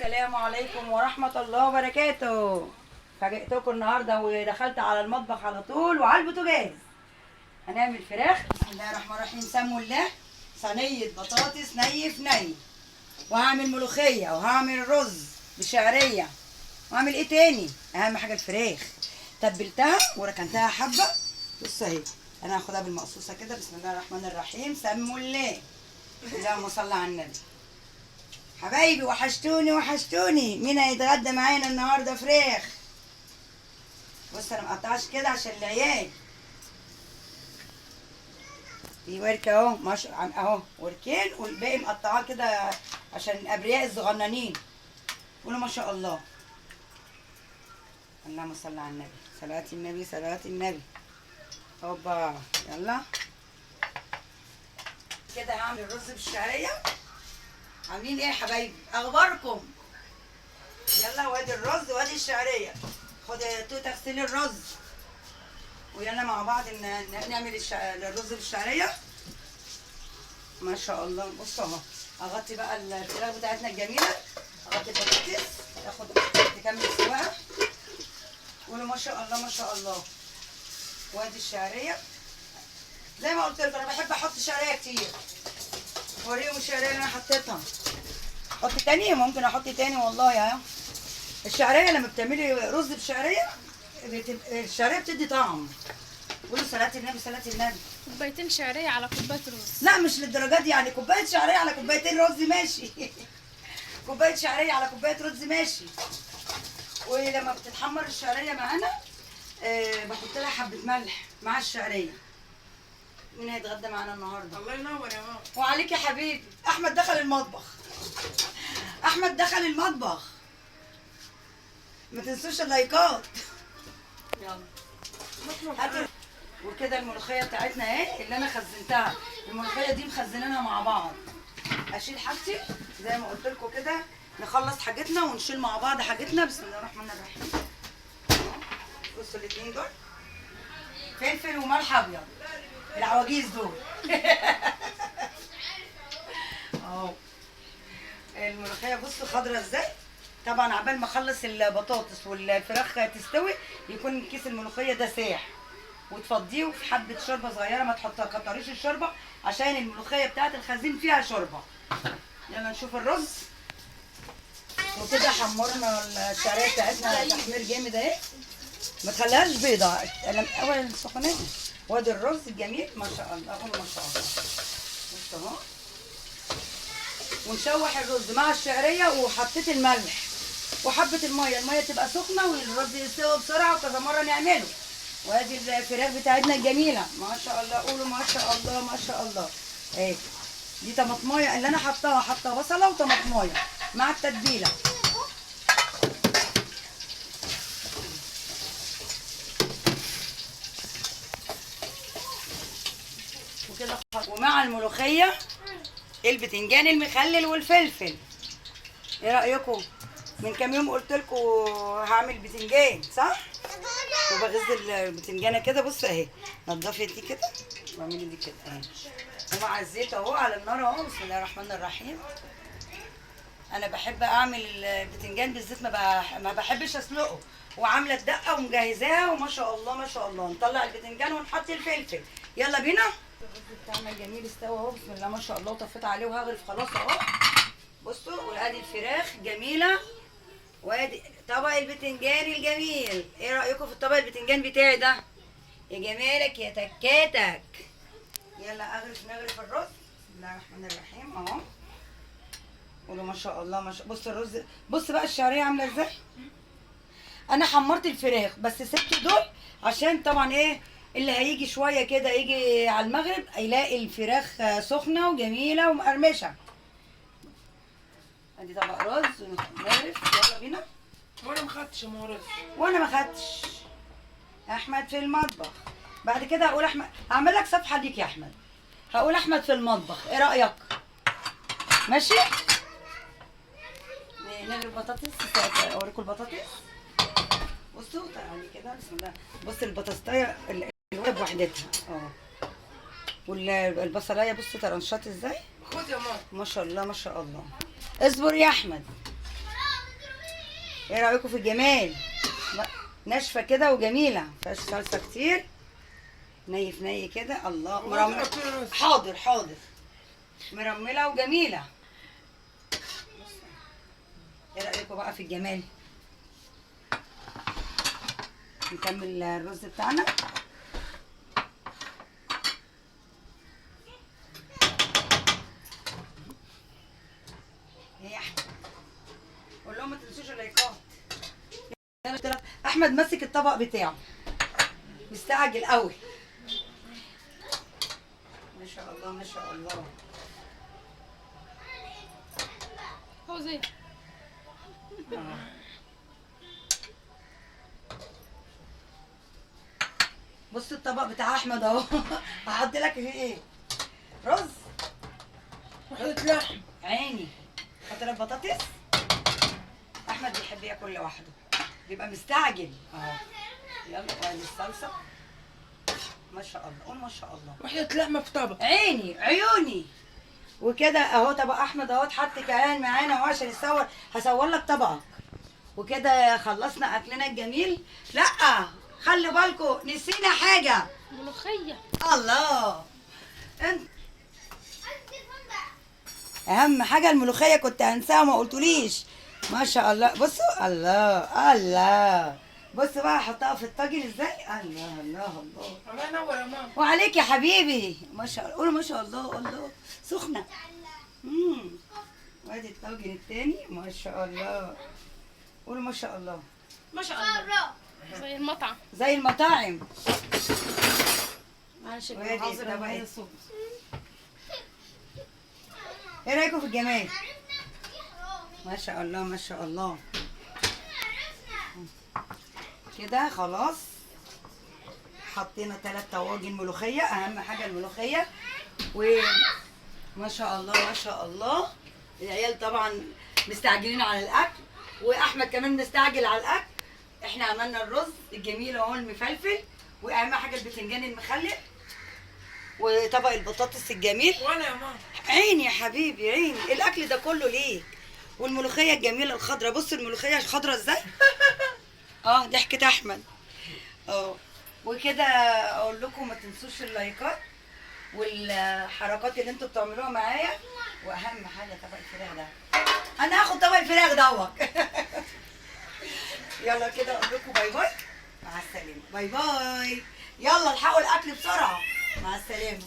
السلام عليكم ورحمة الله وبركاته. فاجئتكم النهارده ودخلت على المطبخ على طول وعلى البوتاجاز. هنعمل فراخ. بسم الله الرحمن الرحيم. سموا الله. صينية بطاطس ني في ني، وهعمل ملوخية، وهعمل رز بشعرية، وهعمل ايه تاني؟ اهم حاجة الفراخ. تبلتها وركنتها حبة. بص اهي، انا هاخدها بالمقصوصة كده. بسم الله الرحمن الرحيم. سموا الله. اللهم صل على النبي. حبايبي وحشتوني وحشتوني. مين هيتغدى معانا النهارده فراخ؟ بص انا مقطعش كده عشان العيال. دي وركه اهو، مش اهو وركين، والباقي مقطعاه كده عشان الابرياء الصغننين. قولوا ما شاء الله. اللهم صل على النبي، صلاة النبي صلاة النبي. هوبا يلا كده هعمل الرز بالشعريه. عاملين ايه يا حبايبي؟ اخباركم؟ يلا وادي الرز وادي الشعرية. خد يا توته اغسلي الرز، ويلا مع بعض نعمل الرز بالشعريه. ما شاء الله. بصوا اهو، اغطي بقى الفراخ بتاعتنا الجميلة، اغطي البطاطس تاخد تكمل سواها. قولوا ما شاء الله ما شاء الله. وادي الشعرية. زي ما قلت لكم انا بحب احط شعرية كتير. اوريهم الشعرية اللي انا حطيتها. احط تاني؟ ممكن احط تاني والله. اهو الشعرية لما بتعملي رز بشعريه الشعرية بتدي طعم. قولوا صلاة النبي صلاة النبي. كوبايتين شعرية على كوباية رز. لا مش للدرجة دي يعني، كوباية شعرية على كوبايتين رز ماشي. كوباية شعرية على كوباية رز ماشي. ولما بتتحمر الشعرية معانا بحط لها حبه ملح مع الشعرية. مين هيتغدى معانا النهارده؟ الله ينور يا ماما. وعليك يا حبيبي. احمد دخل المطبخ. احمد دخل المطبخ. ما تنسوش اللايكات. يلا هاتوا. وكده الملوخية بتاعتنا اهي اللي انا خزنتها. الملوخية دي مخزنينها مع بعض. اشيل حاجتي زي ما قلت لكم كده، نخلص حاجتنا ونشيل مع بعض حاجتنا. بسم الله الرحمن الرحيم. بصوا الاثنين دول فلفل وملح ابيض، العواجيز دول. اهو الملوخية بصوا خضرة ازاي. طبعا عبال ما اخلص البطاطس والفراخ تستوي يكون كيس الملوخية ده ساح، وتفضيه في حبه شوربة صغيرة، ما تحطها كتريش الشوربة عشان الملوخية بتاعت الخزين فيها شوربة. يلا نشوف الرز. وكده حمرنا الشعرية بتاعتنا تحمير جامد اهي، ما تخليهاش بيضة اول السخونيه. وادي الرز الجميل ما شاء الله، قولوا ما شاء الله. بص اهو، ونشوح الرز مع الشعرية، وحطيت الملح وحبه المية، المية تبقى سخنة والرز يستوي بسرعة، وكذا مرة نعمله. وادي الفراخ بتاعتنا الجميلة ما شاء الله، قولوا ما شاء الله ما شاء الله. اهي دي طماطمايه اللي انا حطاها، حاطه بصله وطماطمايه مع التتبيله. وكده ومع الملوخية البتنجان المخلل والفلفل. ايه رايكم؟ من كام يوم قلت لكم هعمل بتنجان، صح؟ وبغز البتنجانه كده. بص اهي، نضفي دي كده واعملي دي كده اهي، ومع الزيت اهو على النار اهو. بسم الله الرحمن الرحيم. انا بحب اعمل البتنجان بالزيت، ما بحبش اسلقه. وعامله الدقة ومجهزاها وما شاء الله ما شاء الله. نطلع البتنجان ونحط الفلفل. يلا بينا. الرز بتاعنا الجميل استوى اهو، بسم الله ما شاء الله. وطفيت عليه وهغرف خلاص اهو. بصوا، وادي الفراخ جميلة، وادي طبق البتنجان الجميل. ايه رايكم في الطبق البتنجان بتاعي ده؟ يا جمالك يا تكاتك. يلا اغرف، نغرف الرز. بسم الله الرحمن الرحيم اهو. قولوا ما شاء الله ما شاء. بص الرز، بص بقى الشعرية عامله ازاي. انا حمرت الفراخ بس سبت دول عشان طبعا ايه اللي هيجي شوية كده يجي على المغرب يلاقي الفراخ سخنة وجميلة ومقرمشه. ادي طبق رز ونغرف. يلا بينا. وانا ما خدتش يا ماما رز. وانا ما خدتش. احمد في المطبخ. بعد كده هقول احمد، هعمل لك صفحة ليك يا احمد. هقول احمد في المطبخ، ايه رايك؟ ماشي. نغرف بطاطس، اوريكم البطاطس. بصوا تعالي كده، بسم الله. بص البطاطسايه الورقة بوحدتها اه، والبصلايه بصوا طرنشات ازاي. خد يا ماما. ما شاء الله ما شاء الله. اصبر يا احمد. ايه رايكم في الجمال؟ ناشفة كده وجميلة، مفيهاش صلصه كتير. ني في ني كده. الله، مرمله. حاضر حاضر، مرمله وجميلة. ايه رايكم بقى في الجمال؟ نكمل الرز بتاعنا. ايه يا احمد؟ قول لهم ما تنسوش اللايكات. احمد ماسك الطبق بتاعه، مستعجل قوي. ما شاء الله ما شاء الله. هو زي بص الطبق بتاع احمد اهو. هحط لك فيه ايه؟ رز وحط لحم. عيني. حط لك بطاطس. احمد بيحب ياكل لوحده، بيبقى مستعجل اهو. يلا وادي الصلصه. ما شاء الله، قول ما شاء الله. وحده لحمه في طبق. عيني عيوني. وكده اهو طبق احمد اهو اتحط كمان معانا اهو عشان يصور. هصور لك طبقك. وكده خلصنا اكلنا الجميل. لا خلي بالكم نسينا حاجة، ملوخية. الله، انت اهم حاجة الملوخية كنت هنساها وما قلتوليش. ما شاء الله، بصوا الله الله. بصوا بقى احطها في الطاجن ازاي. الله الله الله. الله ينور يا ماما. وعليك يا حبيبي. ما شاء الله، قولوا ما شاء الله. الله سخنة. وادي الطاجن التاني. ما شاء الله، قولوا ما شاء الله. ما شاء الله، زي المطعم، زي المطاعم. معلش. وادي الطبق. ايه رايكم في الجمال؟ ما شاء الله ما شاء الله. كده خلاص حطينا 3 طواجن ملوخية، اهم حاجة الملوخية. وما شاء الله ما شاء الله. العيال طبعا مستعجلين على الاكل، واحمد كمان مستعجل على الاكل. احنا عملنا الرز الجميل اهو المفلفل، واهم حاجة البتنجان المخلل، وطبق البطاطس الجميل. وانا يا ماما عيني يا حبيبي عيني، الاكل ده كله ليك. والملوخيه الجميلة الخضراء، بص الملوخية الخضراء ازاي. ضحكه احمد. وكده اقول لكم ما تنسوش اللايكات والحركات اللي انتوا بتعملوها معايا. واهم حاجة طبق الفراخ ده، انا هاخد طبق الفراخ دوت. يلا كده اقول لكم bye bye، مع السلامة. bye bye. يلا الحقوا الاكل بسرعة. مع السلامة.